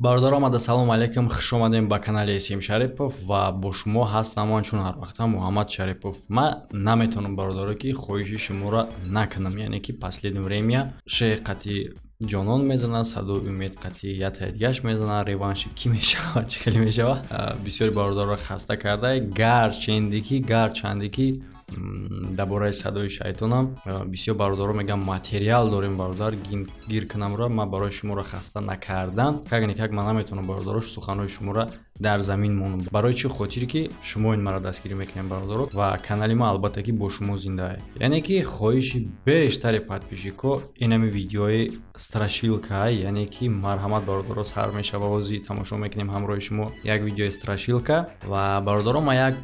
Бародаро, омада, салом алейкум, хуш омадем ба канали Эсим Шарипов ва бо шумо ҳастам ман чун ҳар вақта Муҳаммад Шарипов. Ман наметавонам, бародаро, ки хоҳиши шуморо накунам, яъне ки последнее время шеъ қати ҷонон мезанад, садои умед қати ятаи дигаш мезанад, реванши кӣ мешавад, чӣ хеле мешавад. Бисёри бародарро хаста карда, гарчанде ки дар бораи садои шайтонам бисёр бародаро мегӯям, материал дорем, бародар, гир кунамро. Ман барои шуморо хаста накардан, как никак ман наметавонам, бародаро, суханҳои шуморо дар замин монам. Барои чӣ хотир ки шумо ин маро дастгирӣ мекунем, бародаро, ва канали ман албатта ки бо шумо зиндаа. Яъне ки хоҳиши бештари подписчико инами видеои страшилка, яъне ки марҳамат, бародаро, сар мешава. Ҳозир тамошо мекунем ҳамроҳи шумо як видеои страшилка. Ва бародаро, ман як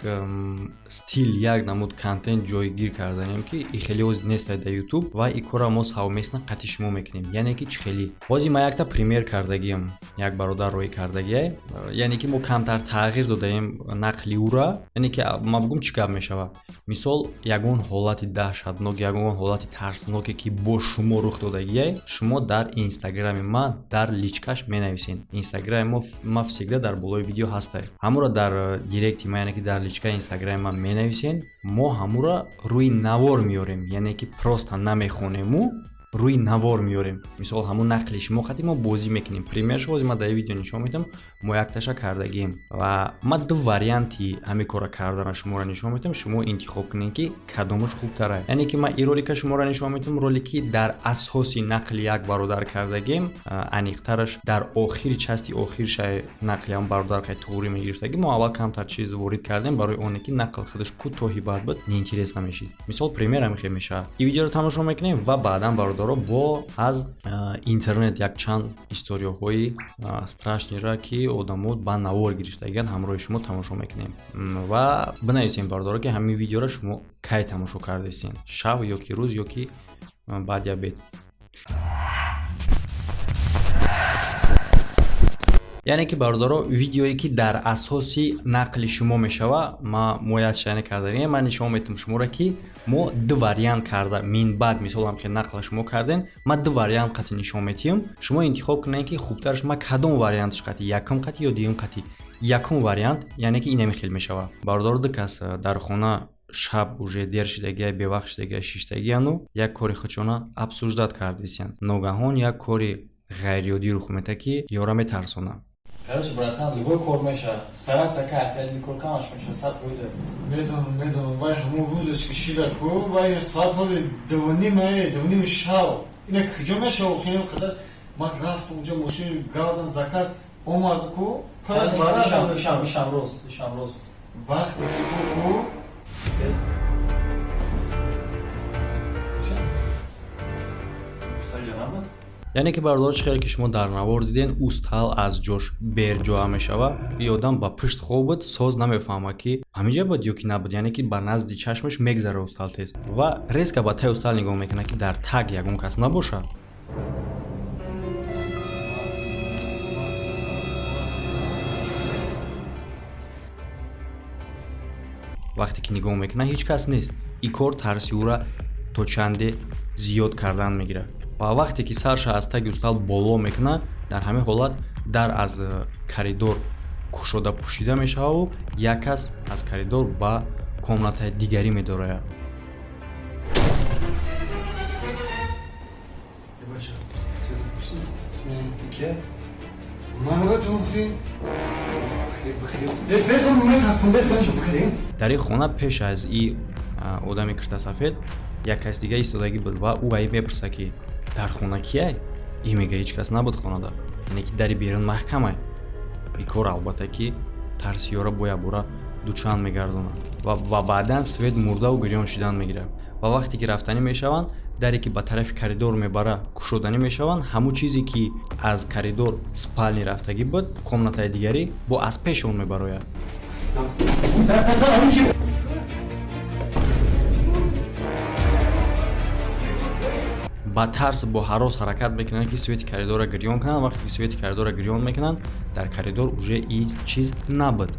стил, як намуд контент ҷойгир карданем, ки и хеле ҳозир нестай дар Ютуб, ва и кора мо совместно қати шумо мекунем. Яъне ки чӣ хеле ҳозир ман якта пример кардагиам, як бародар роҳӣ кардагиай, яъне ки мо камтар тағйир додаем нақли ӯра. Яъне ки ман бигӯм, чӣ гап мешавад? Мисол, ягон ҳолати даҳшатнок, ягон ҳолати тарсноке, ки бо шумо рух додагиай, шумо дар инстаграми ман дар личкаш менависед. Инстаграми ма всегда дар болои видео ҳастай. Ҳамуро дар директи ман, яъне ки дар личкаи инстаграми ман менависед, мо ҳамуро рӯи навор меорем, яъне ки просто намехонему, рӯи навор меорем. Мисол, ҳамун нақли шумо қати мо бозӣ мекунем. Примерш ҳозир ман дар видео нишон медиҳам, мо якташа кардагием ва ман ду варианти ҳамин кора кардана шуморо нишон медиҳам, шумо интихоб кунед, ки кадомаш хубтара. Яъне ки ман ин ролика шуморо нишон медиҳам, ролики дар асоси нақли як бародар кардагием, аниқтараш дар охири части охиршаи нақли ҳам бародар қай туғрӣ мегирифтагӣ. Мо аввал камтар чиз ворид кардем барои оне ки нақл худаш кӯтоҳи баъд буд, неинтерес намешид. Мисол, пример ҳамин хел мешавад. Ин видеоро тамошо мекунем ва баъдан, бародаро, бо аз интернет якчанд историяҳои страшныйра, ки одамо ба навор гирифтагианд, ҳамроҳи шумо тамошо мекунем. Ва бинависем, бародаро, ки ҳамин видеоро шумо кай тамошо кардастед: шаб ё ки рӯз, ё ки баъди обед. Яъне ки, бародаро, видеое ки дар асоси нақли шумо мешава, ма мояд карданем. Ман нишон метавам шуморо, ки мо ду вариант карда минбаъд. Мисол, ҳам ки нақла шумо кардем, ман ду вариант қати нишон метиҳам, шумо интихоб кунед, ки хубтараш ма кадом вариантш қати: якум қати ё дуюм қати. Якум вариант, яъне ки инами хел мешава, бародаро: ду кас дар хона, шаб уже дер шидагия, бевақт шидагия, шиштагияну як кори худшона обсуждать кардисиянд. Ногаҳон як кори ғайриоддӣ рух метад, ки ёра метарсонад. Короче, братан, любой кор меша. Стараться ка, или кор камаш меша, 100%. Медонам, медонам, вай ҳамун рӯзаш ки шида ку, вай соат ҳозир 2:30, 2:30 шаб. Ина куҷо меша охирин қадар ман рафтам унҷа, мошини газан заказ омад ку, пас барашам, ишам, ишам рӯз, ишам рӯз. Вақте ки ку. Яъне ки, бародаро, чӣ хеле ки шумо дар навор диден, ӯ стал аз ҷош берҷоа мешава. И одам ба пушт хоб буд, соз намефаҳмад, ки ҳаминҷа буд ё ки набуд. Яъне ки ба назди чашмаш мегзара устал тез ва резко ба таи устал нигоҳ мекунад, ки дар таг ягон кас набошад. Вақте ки нигоҳ мекунад, ҳеҷ кас нест. Ин кор тарси ӯра то чанде зиёд кардан мегирад. Ва вақте ки сарша аз таги устал боло мекунад, дар ҳамин ҳолат дар аз коридор кушода пӯшида мешававу як кас аз коридор ба комнатаи дигарӣ медорояд. Бача, Ке? Ман тухи. Безан метарсам, безан. Дар ин хона пеш аз и одами киртасафед як кас дига истодагӣ буд ва ӯ ба ин мепурсад, ки дар хона кияй? Ин мега, ҳеҷ кас набуд хонада, яъне ки дари берун маҳкамай. Ин кор, албатта, ки тарси ёра бо якбора дучанд мегардонад ва баъдан свет мурдаву гирён шидан мегирад. Ва вақте ки рафтанӣ мешаванд, даре ки ба тарафи коридор мебара кушоданӣ мешаванд, ҳамун чизе ки аз коридор спальни рафтагӣ буд, комнатаи дигарӣ, бо аз пеши он мебарояд. Ба тарс, бо ҳарос ҳаракат мекунанд, ки свети коридорро гирён кунанд. Вақте ки свети коридорро гирён мекунанд, дар коридор уже и чиз набуд.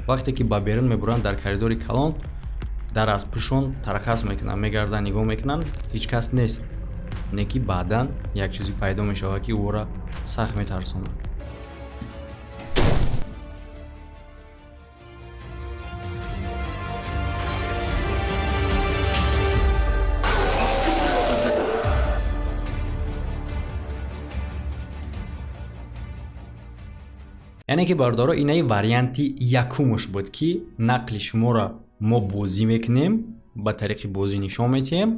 Вақте ки ба берун мебуранд, дар коридори калон дар аз пӯшон тарахас мекунанд, мегарданд, нигоҳ мекунанд, ҳеҷ кас нест. Не ки баъдан як чизе пайдо мешавад, ки ӯро сахт метарсонад. Яъне ки, бародаро, инаи варианти якумаш буд, ки нақли шуморо мо бозӣ мекунем, ба тариқи бозӣ нишон метиҳем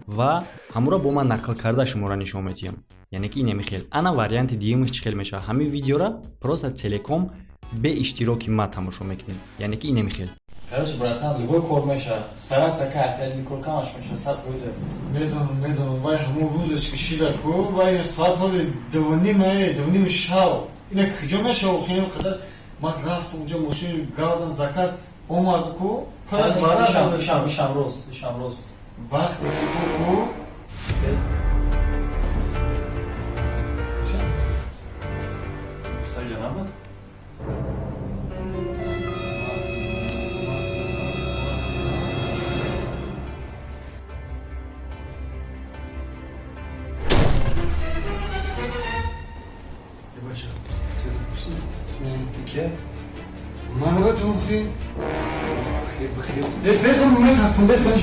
ва ҳамуро бо ман нақл карда шуморо нишон метиҳем. Яъне ки инами хел. Ана варианти дуюмаш чӣ хел мешавад? Ҳамин видеора просто целиком бе иштироки ма тамошо мекунем. Яъне ки инами хел. Короче, братан, любой кор меша. Стараться ка, один кор камаш меша, 100%. Медонам, медонам, вай ҳамун рӯзеш ки шида ку, вай соат ҳозир 2:30, 2:30 шав. Ина куҷо мешава охи қадар? Ман рафтам унҷа, мошини газан заказ омад ку, пас вара Ишам, ишам рост, ишам рост. Вақте ки ту ку Чез? Кустай ҷанаба? Не. Ман наметавонам хи. Безам, метарсам, безам.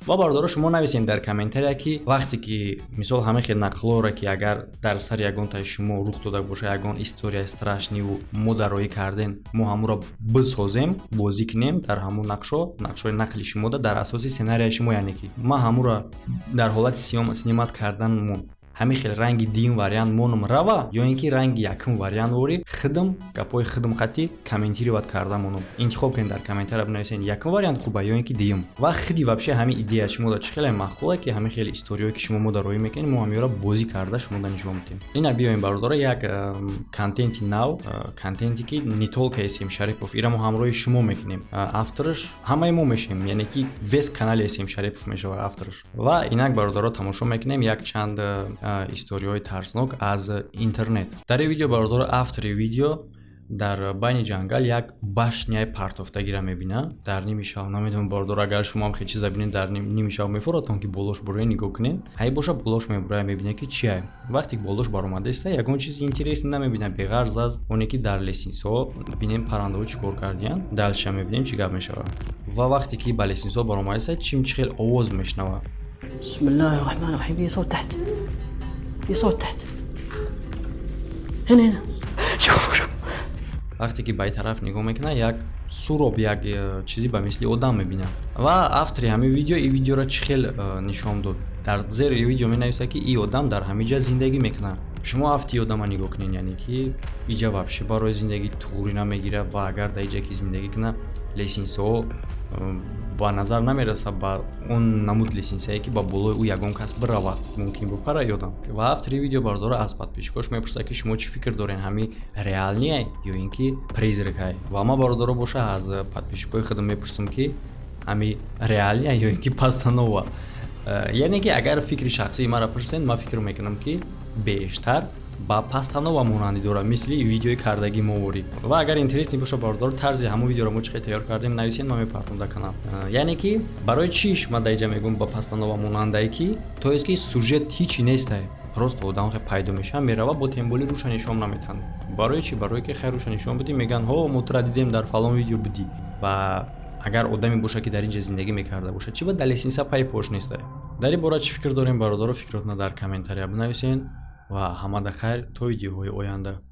Ва бародаро, шумо нависем дар комментария, ки вақте ки мисол ҳамин хел нақлҳоро, ки агар дар сари ягонтаи шумо рух дода боша, ягон историяи страшный ву мо дароӣ кардем, мо ҳамонро бисозем, бозӣ кунем дар ҳамон нақшо, нақшҳои нақли шумода дар асоси сценарияи шумо. Яъне ки ман ҳамонро дар ҳолати снимать карданмон ҳамин хел ранги дуюм вариант монам рава ё ин ки ранги якум вариант ворӣ худам гапҳои худам қатӣ комментировать карда монам. Интихоб кунед, дар комментария бинависед, якум вариант хуба ё ин ки дуюм. Ва худи вообще ҳамин идея шумода чӣ хеле маъқула, ки ҳамин хел историё, ки шумо мо дароӣ мекунед, мо ҳамёро бозӣ карда шумода нишон медиҳем. Ина биёем, бародаро, як контенти нав, контенте ки не только СМ Шарипов, ира мо ҳамроҳи шумо мекунем. Автораш ҳамаи мо мешавем, яъне ки весь канали СМ Шарипов мешавад автораш. Ва инак, бародаро, тамошо мекунем як чанд историҳои тарснок аз интернет. Дар ин видео, бародаро, автори видео дар байни ҷангал як башня и партофтагиро мебинад дар ними шаб. Намедонам, бародаро, агар шумо ҳам хел чиза бинед, дар ними шаб мефуратон, ки болош буроя, нигоҳ кунед. Ҳай боша, болош мебуроя, мебинад, ки чия. Вақте ки болош баромадаиста, ягон чизи интересный намебинад, беғарз аз оне ки дар лестница ҳо бинем паррандаҳо чӣ кор кардиянд. Дальше мебинем, чӣ гап мешавад. Ва вақте ки ба лестница ҳо баромадаиста, чим чӣ хел овоз мешунавад. بسم الله الرحمن الرحيم، في صوت تحت، في صوت تحت، هنا هنا، شوفوا شوفوا. Вақте ки ба ин тараф нигоҳ мекунад, як суроб, як чизе ба мисли одам мебинад. Ва автори ҳамин видео ин видеоро чӣ хел нишон дод? Дар зери видео менависад, ки ин одам дар ҳамин ҷа зиндагӣ мекунад. Шумо афти одама нигоҳ кунед, яъне ки иҷа вообще барои зиндагӣ туғрӣ намегирад. Ва агар дар иҷа ки зиндагӣ кунад, лестница ҳо ба назар намерасад, ба он намуд лестница е, ки ба болои ӯ ягон кас биравад, мумкин бипара ёдам. Ва автори видео, бародаро, аз подписчик ош мепурсад, ки шумо чӣ фикр доред, ҳамин реальный я ё ин ки призрак ай? Ва ман, бародаро, боша, аз подписчик ои худам мепурсам, ки ҳамин реальный я ё ин ки постанова. Яъне ки агар фикри шахсии маро пурсед, ман фикр мекунам, ки бештар ба постанова монандӣ дорад, мисли видеои кардагӣ мо ворид. Ва агар интересный боша, бародаро, тарзи ҳамон видеоро мо чӣ хел тайёр кардем, нависед, ман мепартом дар канал. Яъне ки барои чиш ман дар иҷа мегӯям ба постанова монандае, ки то есть ки сюжет ҳичи нестае, просто одам хе пайдо мешавад, мерава, бо тем более рӯша нишон наметаҳанд. Барои чӣ? Барое ки хай рӯша нишон бидӣ, мегӯянд: «Ҳо, мо тура дидем, дар фалон видео будӣ». Ва агар одаме бошад, ки дар ин ҷа зиндагӣ мекарда бошад, чӣ ба дар лестница пайи пош нестае? Дар ин бора чӣ фикр дорем, бародаро? Фикротона дар комментария бинависед. Ва ҳамада хайр, то видеоҳои оянда.